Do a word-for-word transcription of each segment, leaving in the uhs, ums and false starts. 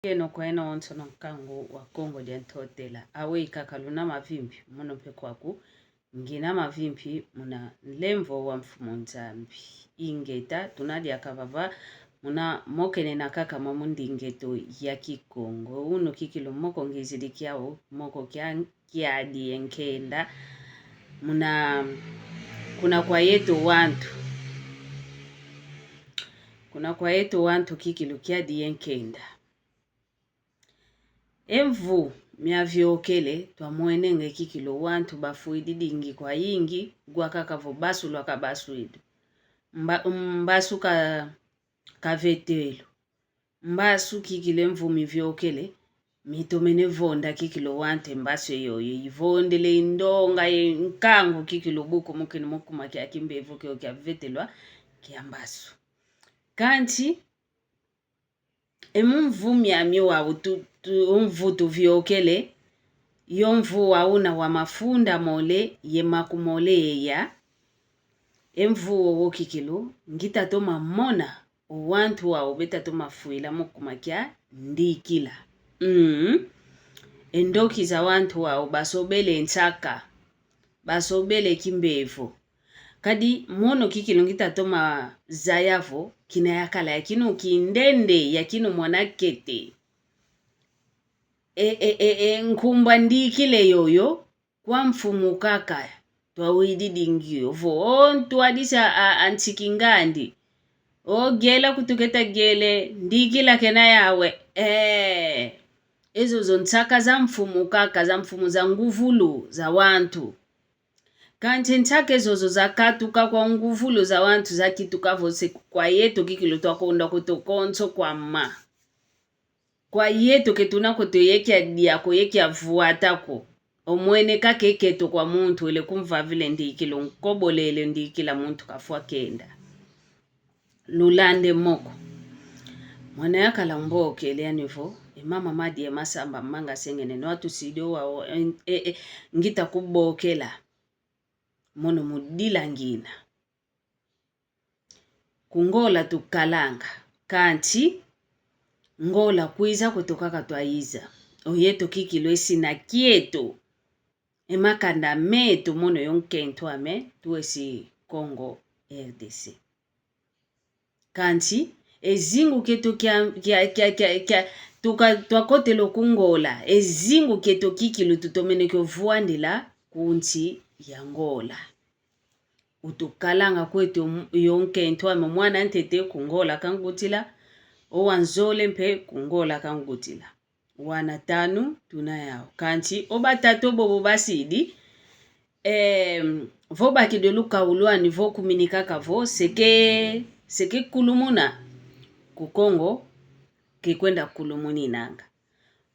Keno kwa eno onsono nkangu wa Kongo dia Ntotela. Aweyi kaka luna mavimpi, mono mpe kwaku ngina mavimpi muna nlemvo wa Mfumu Nzambi. Ingeta, tuna diaka vava muna mokene na kaka mwa mu ndingeto ya Kikongo. Unu kikilu moko ngizidi kiau, moko kia, kiadi ye nkenda. Muna, kuna kwa yeto wantu. Kuna kwa yeto wantu kikilu kiadi ye nkenda. E mvu miaviokele, twamwenenge kikilu wantu bafwididingi kwayingi, gwakaka vo basu lwaka baswidu. Mba-, mbasu ka, kavetelu. Mbasu kikilu e mvu miviokele, mitomene vonda kikilu wantu e mbasu eyoyo. Ivondele ndonga ye nkangu kikilu buku mukini mu kuma kia kimbevo kio kiavetelwa kia mbasu. Kansi, e mu mvu miami wau tu, tu, mvu tuviokele, yo mvu wau una wa mafunda mole ye makumole yeya. E mvu wowo kikilu, ngita toma mona, o wantu wau beta toma fwila mu kuma kia ndikila. Mm. E ndoki za wantu wau basobele nsaka. Basobele kimbevo. Kadi mono kikilu ngita toma zaya vo, kina yakala yakinu kindende, yakinu mwanakete. E, e, e, e, nkumbu a ndikila yoyo, kwa mfumu kaka, twawididingi yo vo, o ntwadisi a, a, a nsiki ngandi. O gela kutuketa gele, ndikila kena yawe. Eh, e zozo nsaka za mfumu kaka, za mfumu za nguvulu za wantu. Kansi nsaka e zozo zakatuka kwa nguvulu za wantu zakituka vo se kwa yeto kikilu twakonda kutokonso kwa ma. Kwa yeto ke tuna kweto ye kia dia ko, ye kia vwata ko. Omwene kaka e keto kwa muntu, wele kumvavila e ndikila, onkobolele ndikila muntu kafwa kenda. Lulande moko. Mwana yakala mbokele yani vo, e mama madi e masamba manga sengene, no atusidi o wau, e, e, e, ngita kubokela. Mono mudila ngina. Ku Ngola tukalanga, kansi Ngola kwiza kweto kaka twayiza. O yeto kikilu e sina kieto. E makanda meto mono yo nkento ame, tuwesi Congo R D C. Kansi, e zingu kieto kia, kia, kia, kia, kia, tuka, twakotele ku Ngola, e zingu kieto kikilu tutomene kio vwandila ku nsi ya Ngola. Utukalanga kweto m-, yo nkento ame mwana ntete ku Ngola kangutila, o wa nzole mpe ku Ngola kangutila. Wana tanu tuna yau. Kansi o batatu bobo basidi, em, vo bakidi o lukau lwani vo kuminikaka vo, se ke, se ke kulumuna ku Kongo, ke kwenda kulumuninanga.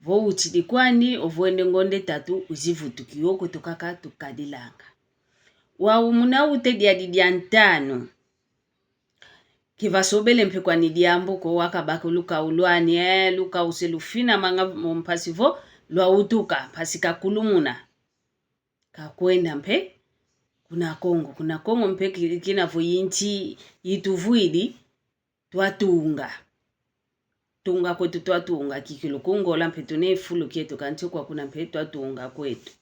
Vo utidi kwandi, o vwende ngonde tatu, uzivutuki, yo kweto kaka tukadilanga. Wau muna uta diadi dia ntanu. Ke vasobele mpe kwani diambu ko, wakabaka o lukau lwani, eh, lukau se lufinamanga mo mpasi vo lwautuka, mpasi kakulumuna. Kakwenda mpe kuna Kongo, kuna Kongo mpe ki-, kina vo inti ituvwidi, twatunga. Tunga kweto twatunga kikilu ku Ngola mpe tuna e fulu kieto kansi kwa kuna mpe twatunga kweto.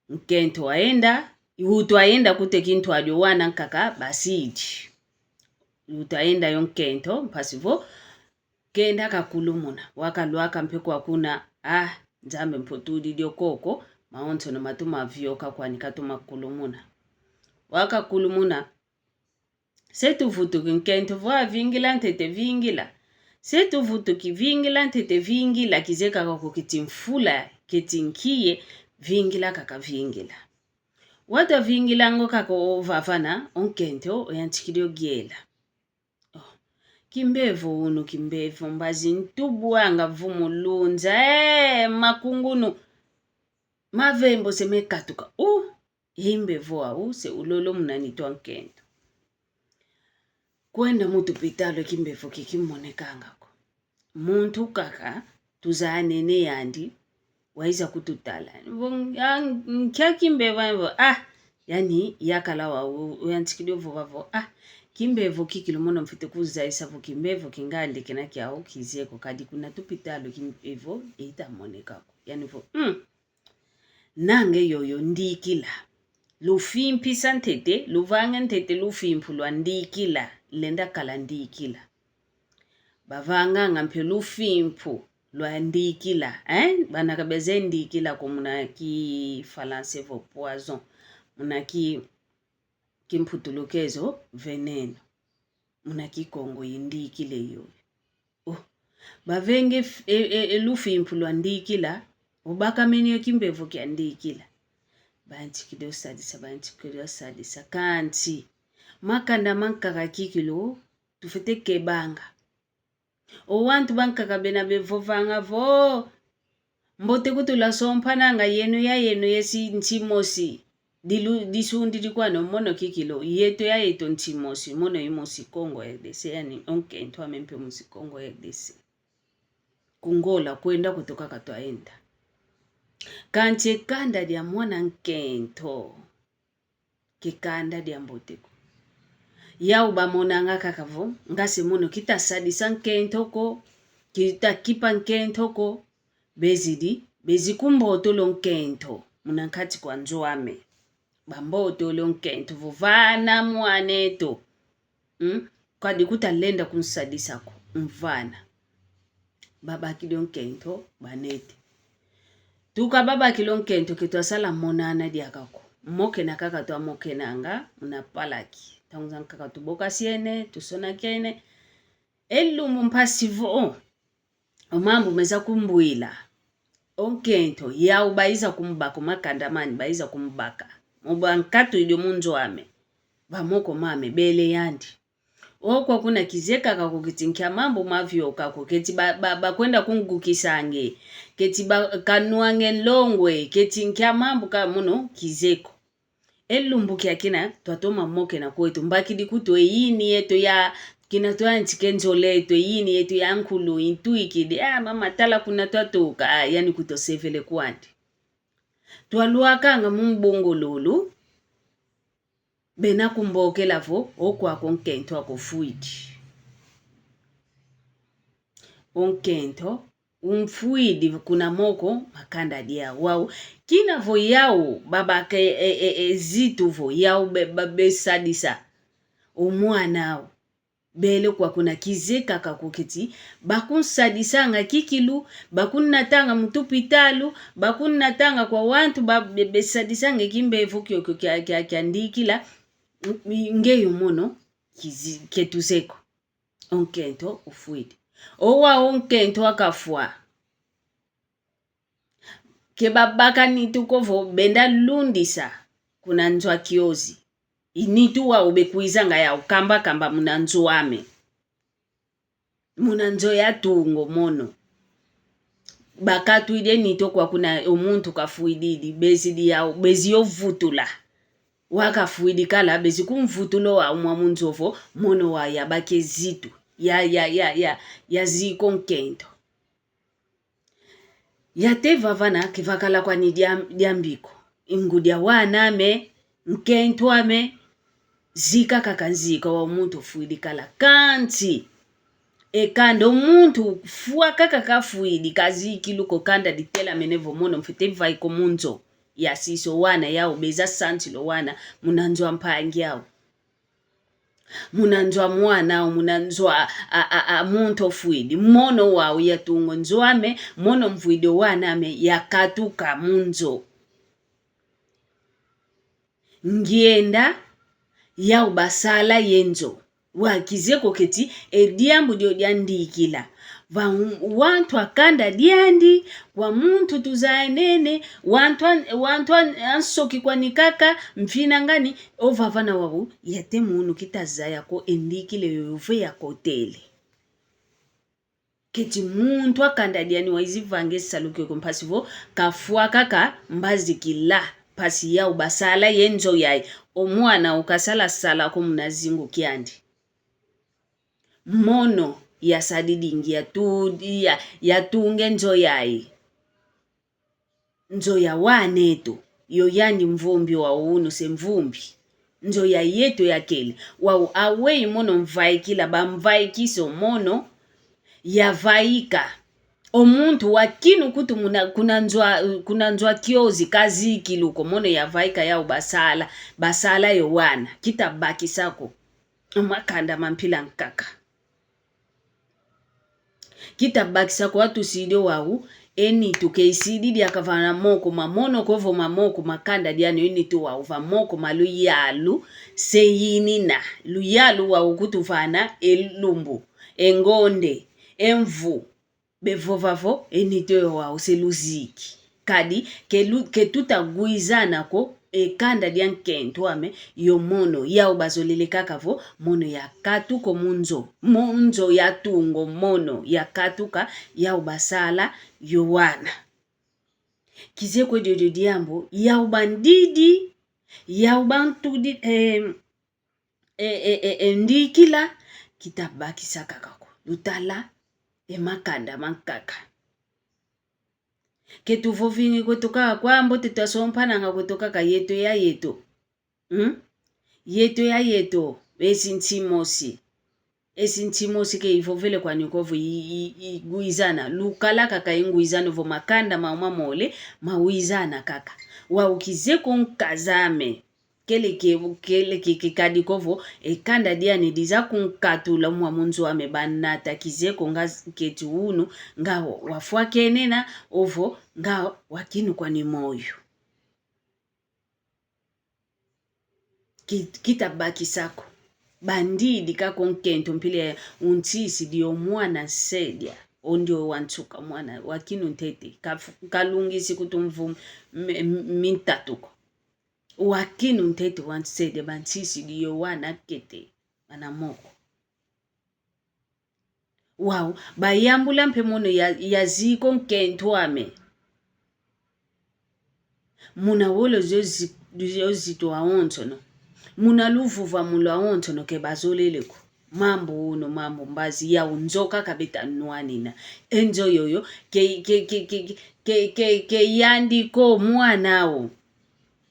Nkento waenda, utu waenda kuteki ntwadi o wana nkaka basidi. Utu waenda yo nkento, mpasi vo, kenda kakulumuna. Wakalwaka mpe kwa kuna, ah, Nzambi mpe utudidi o koko, mawonsono matoma vioka kwani katoma kulumuna. Wakakulumuna, se tuvutuki nkento vo, ah, vingila ntete vingila. Se tuvutuki vingila ntete vingila, kizeye kaka ko keti mfula, keti nkie, vingila kaka vingila. Watwa vingila ngo kaka o vavana, o nkento, oyantikidi o giela. Oh, kimbevo unu, kimbevo, mbazi ntubwanga vumu lunza, eh, makungunu, mavembo se mekatuka. Uh, imbevo au se ulolo muna nitu a nkento. Kwenda mu tupitalu kimbevo ke kimonekanga ko. Muntu kaka tuzanene yandi, waiza kututala. Vo, ah, nkia kimbevo, vo, ah, yani yakala wa u-, uyantikidi o vova vo, ah, Kimbevo kikilu mono mfwete kuzayisa vo kimbevo kingandi kina kiau kize ko, kadi kuna tupitalu kimbevo eita moneka ko. Yani vo, mm, nanga yoyo ndikila. Lufimpisa ntete, luvanga ntete lufimpu lwa ndikila, lenda kala ndikila. Bavanganga mpe lufimpu lwa ndikila, eh? Bana kabeze ndikila ko muna kifalanse vo poison, muna ki, kimputulukezo veneno, muna kikongo i ndikila yoyo. Oh, bavenge f-, e, e, e lufimpu lwa ndikila, ubaka mene yo kimbevo kia ndikila. Bantikidi osadisa, bantikidi osadisa. Kansi, makanda mankaka kikilu, tufwete kebanga. O wantu bankaka bena bevovanga vo, mbote kutula sompananga yeno ya yeno yesi nsi mosi. Dilu-, disundidi kwano mono kikilu, yeto ya yeto nsi mosi, mono i musi Kongo R D C, yani o nkento ame mpe musi Kongo R D C. Ku Ngola kwenda kutoka katwa enda. Kansi e kanda dia mwana nkento ke kanda dia mbote ko. Yau bamonanga kaka vo, ngase mono kita sadisa nkento ko, kita kipa nkento ko, bezidi, bezi kumbotolo nkento, muna nkati kwa nzo ame. Bambotolo nkento vo vana mwaneto. Mm? Kadi kutalenda kunsadisa ko, mvana. Babakidi o nkento, banete. Tuka babakidi o nkento ke twasala monana diaka ko. Mokena kaka twamokenanga, muna palaki. Ntangu zankaka tubokasiene, tusonakene. E lumbu mpasi vo, o mambu meza kumbwila. O nkento, yau baiza kumbaka, o makanda mani baiza kumbaka. Mo bankatwidi o mu nzo ame. Bamoko mame, bele yandi. Okwa kuna kize kaka ko keti nkia mambu mavioka ko, keti ba, ba, bakwenda kungukisa nge, keti ba, kanwa nge nlongo e, keti nkia mambu ka mono kize ko. E lumbu kiakina, twatoma mokena kweto, mbakidi kutu e yini yeto ya, kina twantika e nzola eto, e yini yeto ya nkulu, intwikidi, ah, mama tala kuna twatuka, ah, yani kutosevele kwandi. Twalwakanga mu mbongololo, bena kumbokela vo, okwa ko nkento aku ofwidi. O nkento, umfwidi kuna moko makanda diau. Wau, kina vo yau, babaka e, e, e, e zitu vo, yau be, ba, besadisa. O mwana au. Bele kwa kuna kize kaka ko keti, bakunsadisanga kikilu, bakunnatanga mu tupitalu, bakunnatanga kwa wantu ba, be, besadisanga e kimbevo kiokio kia, kia, kia ndikila, m-, ngeyo mono, kizi-, ke tuze ko. O nkento ufwidi. Owau o nkento akafwa. Ke babaka nitu ko vo benda lundisa kuna nzo a kiozi. I nitu wau bekwizanga yau kamba kamba muna nzo ame. Muna nzo ya tungo mono. Bakatwidi e nitu kwa kuna o muntu kafwididi, bezidi yau, bezi yo vutula. Wa kafwidi kala, bezi kumvutula owau mwa mu nzo vo, mono wa yabaka e zitu. Ya, ya, ya, ya, yazika o nkento. Yate vavana ke vakala kwani dia, diambi ko. Ngudi a wana ame, nkento ame, zika kaka nzika wa muntu ofwidi kala. Kansi, e kanda o muntu fwa kaka kafwidi, kazikilu ko, kanda ditelamene vo mono mfwete vaika o mu nzo. Yasisa o wana yau, beza sansila o wana, muna nzo a mpangi au. Muna nzo a mwana au, muna nzo a, a, a, a muntu ofwidi. Mono wau yatunga o nzo ame, mono mvwidi o wana ame, yakatuka mu nzo. Ngienda, yau basala ye nzo. Wa kize ko keti, e diambu dio diandikila. Va wantu a kanda diandi, wa muntu tuzayanene, wantu an-, wantu an-, ansoki kwani kaka, mfina ngani, o vavana wau, yate munu kita zaya ko e ndikila yoyo vo yakotele. Keti muntu a kanda diani waizi vanga e salu kiokio mpasi vo kafwa kaka mbazikila, mpasi yau basala ye nzo yai. O mwana ukasala sala ko muna zingu kiandi. Mono yasadidingi yatu-, ya, yatunga e nzo yai. Nzo ya wanetu, yo yandi mvumbi wa unu se mvumbi. Nzo ya yeto yakele. Wau aweyi mono mvaikila, bamvaikisa o mono yavaika. O muntu wa kinu kutu muna, kuna nzo a, kuna nzo a kiozi kazikila ko mono yavaika yau basala, basala yo wana. Kita bakisa ko. Makanda ma mpila nkaka. Kita bakisa ko atusidi wau, e nitu ke isidi diaka va moko ma mono ko vo ma moko ma kanda diani, e nitu wau va moko ma luyalu se yinina. Luyalu wau kutuvana e lumbu, e ngonde, e mvu. Bevova vo, e nitu yo wau se luziki. Kadi, ke lu-, ke tuta gwizana ko, e kanda dia nkento ame, yo mono, yau bazolele kaka vo, mono yakatuka o mu nzo, mu nzo yatunga o mono, yakatuka, yau basala, yo wana. Kizeye ko diodio diambu, yau bandidi, yau bantudi, eh, e, e, e, e ndikila, kita bakisa kaka ko. Lutala, e makanda mankaka. Ke tuvovingi kweto kaka, kwa mbote twasompananga kweto kaka yeto ya yeto. Hmm? Yeto ya yeto, esi nsi mosi. Esi nsi mosi ke ivovele kwani ko vo i, i, i gwizana. Lukala kaka e ngwizano vo makanda mauma mole, mawizana kaka. Wau kizeye ko nkaz'ame. Kele ke, kele ke, ke kadi ko vo, e kanda diani diza kunkatula mwa mu nzo ame banata kizeye ko nga s-, keti unu, nga wafwa kenena, ovo nga wa kinu kwani moyo. Ki-, kita bakisa ko. Bandidi kaka o nkento mpila ya untisidi o mwana nsedia. O ndio wansuka mwana, wa kinu ntete. Kafu-, kalungisi kutu mvu m-, m-, mintatu ko. Wa kinu ntete wansedia bantisidi yo wana kete, bana moko. Wau, bayambula mpe mono ya, yazika o nkento ame. Muna wolo ziozi-, ziozito awonsono. Muna luvuvamu lwawonsono ke bazolele ko. Mambu unu, mambu mbazi, yau nzo kaka beta nwanina. E nzo yoyo, ke, ke, ke yandi ko mwana o.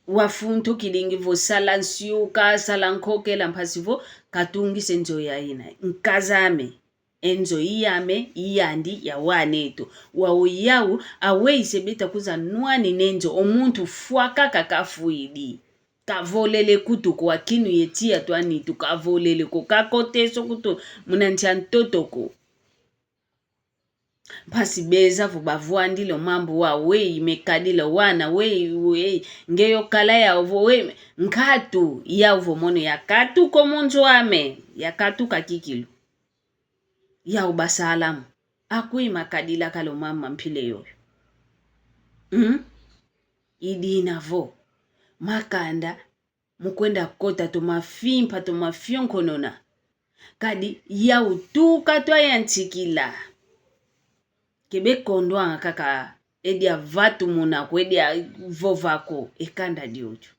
Wafuntukilingi vo sala nsiuka, sala nkokela mpasi vo katungisa e nzo yayina. Nkaz'ame, e nzo i yame, i yandi, ya wan'eto. Wau yau, aweyi se beta kwiza nwanina e nzo, o muntu fwa kaka kafwidi. Kavolele kutu ko wa kinu ye tiya twa nitu, kavolele ko, kakoteso kutu muna nsi a ntoto ko. Mpasi beza vo bavwandila o mambu wa weyi mekadila wana, weyi, weyi, nge yo kala yau vo, weyi, nkatu, yau vo mono yakatuka o mu nzo ame, yakatuka kikilu. Yau basala mo. Akweyi makadila kala o mambu ma mpila yoyo? Hmm? I dina vo. Makanda mu kwenda kota toma fimpa, toma fionkonona. Kadi yau tuka twayantikila. Ke bekondwanga kaka e dia vatumuna ko, e dia vova ko, e kanda diodio.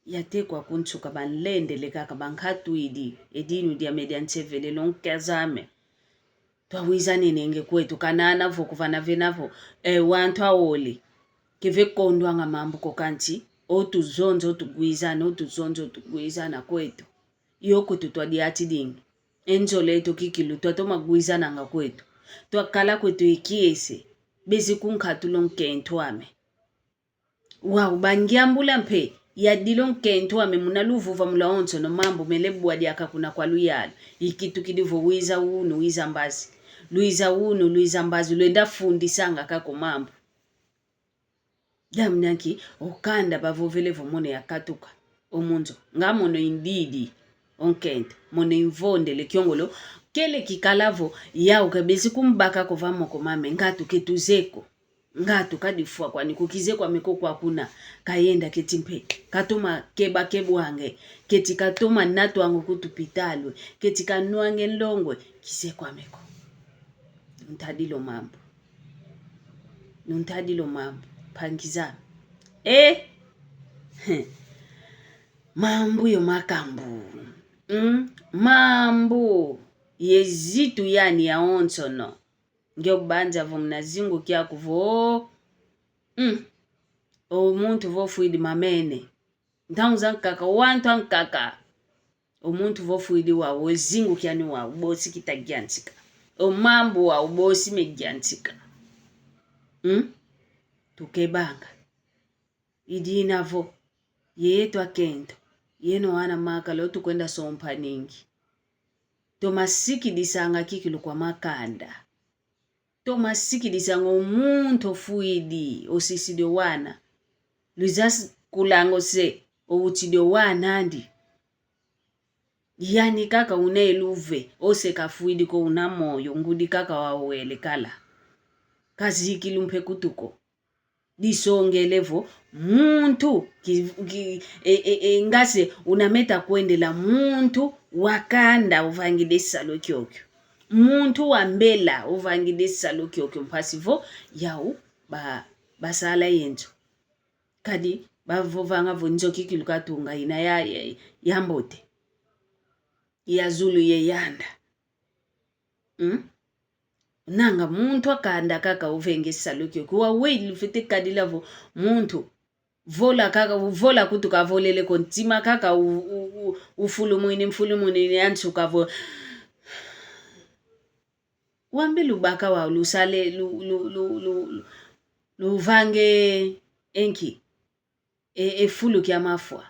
Yate kwa kunsuka banlendele kaka bankatwidi, e dinu diame dia nsevele, o nkaz'ame. Twawizanenenge kweto, kanana vo kuvana vena vo, e, wantu awole. Ke vekondwanga mambu ko kansi, o tuzonza, o tugwizana, o tuzonza, o tugwizana kweto. Yo kweto twadiatidingi. E nzola eto kikilu, twatoma gwizananga kweto. Twakala kweto e kiese, bezi kunkatula o nkento ame. Wau, bangiambula mpe, yadila o nkento ame muna luvuvamu lwawonsono mambu mele bwa diaka kuna kwa luyalu. Ikitukidi vo wiza unu, wiza mbazi. Lwiza unu, lwiza mbazi, lwenda fundisanga kaka o mambu. Diambu dia nki? O kanda bavovele vo mono yakatuka o mu nzo. Nga mono indidi o nkento, mono imvondele kiongolo. Kele kikala vo, yau ke bezi kumbaka ko va moko mame, ngatu ke tuzeye ko. Ngatu kadifwa kwani ko, kizeye kwame ko kwa kuna, kayenda keti mpe, katoma keba kebwanga e, keti katoma natwanga ku tupitalu e, keti kanwanga e nlongo e, kizeye kwame ko. Nuntadila o mambu. Nuntadila o mambu. Mpangi zame. Eh! Hum. Mambu yo makambu. Mm? Mambu ye zitu yani yawonsono. Nge ubanza vo muna zingu kiaku vo, mm, o muntu vo fwidi mamene. Ntangu zankaka, wantu ankaka. O muntu vo fwidi wau, o zingu kiani wau, bosi kita giantika. O mambu wau, bosi me giantika. Hmm? Tukebanga. I dina vo, yeto akento, yeno ana makala o tukwenda sompa ningi. Toma sikidisanga kikilu kwa makanda. Toma sikidisanga o muntu ofwidi, osisidi o wana. Luiza s-, kulanga ose, owutidi o wana andi. Yani kaka una eluve, ose kafwidi ko una moyo, ngudi kaka wawele kala. Kazikidi mpe kutu ko. Disongele vo, muntu, ki, ki, e, e, e, ngase, una meta kwendela muntu, wa kanda, uvangidi e salu kiokio. Muntu wa mbela, uvangidi e salu kiokio, mpasi vo, yau, ba, basala ye nzo. Kadi, bavovanga vo nzo kikilu katunga ina ya, ya, ya mbote. Ya zulu ye yanda. Hmm? Nanga muntu a kanda kaka uvenge salu kiokio. Wau weyi lufwete kadila vo muntu. Vola kaka, vola kutu kavolele ko, ntima kaka u, u, u, ufulumwini, mfulumwini ansuka vo. Wambe lubaka wau lusale, lu, lu, lu, lu, lu, luvange e nki. E, e fulu kia mafwa.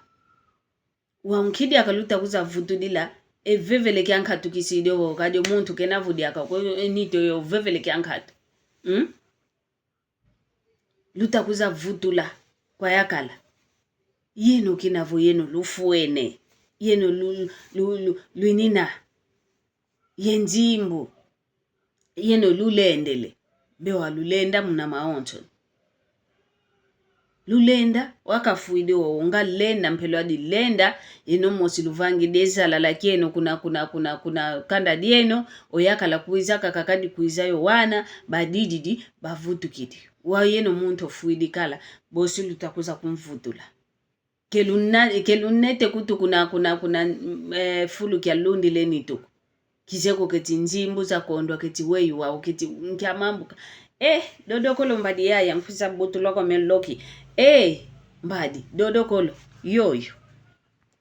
Wau nki diaka luta kwiza vutudila, e vevele kia nkatu kisidi o, kadi o muntu kena vo diaka ko, e nitu yo vevele kia nkatu. Hmm? Luta kwiza vutula kwa yakala. Yeno kina vo yeno lufwene. Yeno lu, lu, lu, lwinina. Ye nzimbu. Yeno lulendele. Mbe walulenda muna mawonso. Lulenda, wakafwidi o, nga lenda, mpe lwadi lenda, yeno mosi luvangidi e zalala kieno kuna, kuna, kuna, kuna kanda dieno, o yakala kwiza kaka kadi kwiza yo wana, badididi, bavutukidi. Wau yeno muntu ofwidi kala, bosi luta kwiza kumvutula. Ke luna-, ke lunete kutu kuna, kuna, kuna, mm, eh, fulu kia lundile nitu ko. Kizeko keti nzimbu za kondwa keti weyi wau keti nkia mambu ka. Eh, dodokolo mbadi yaya, nkwiza butulwa kwa meloki. Eh, mbadi, dodokolo, yoyo.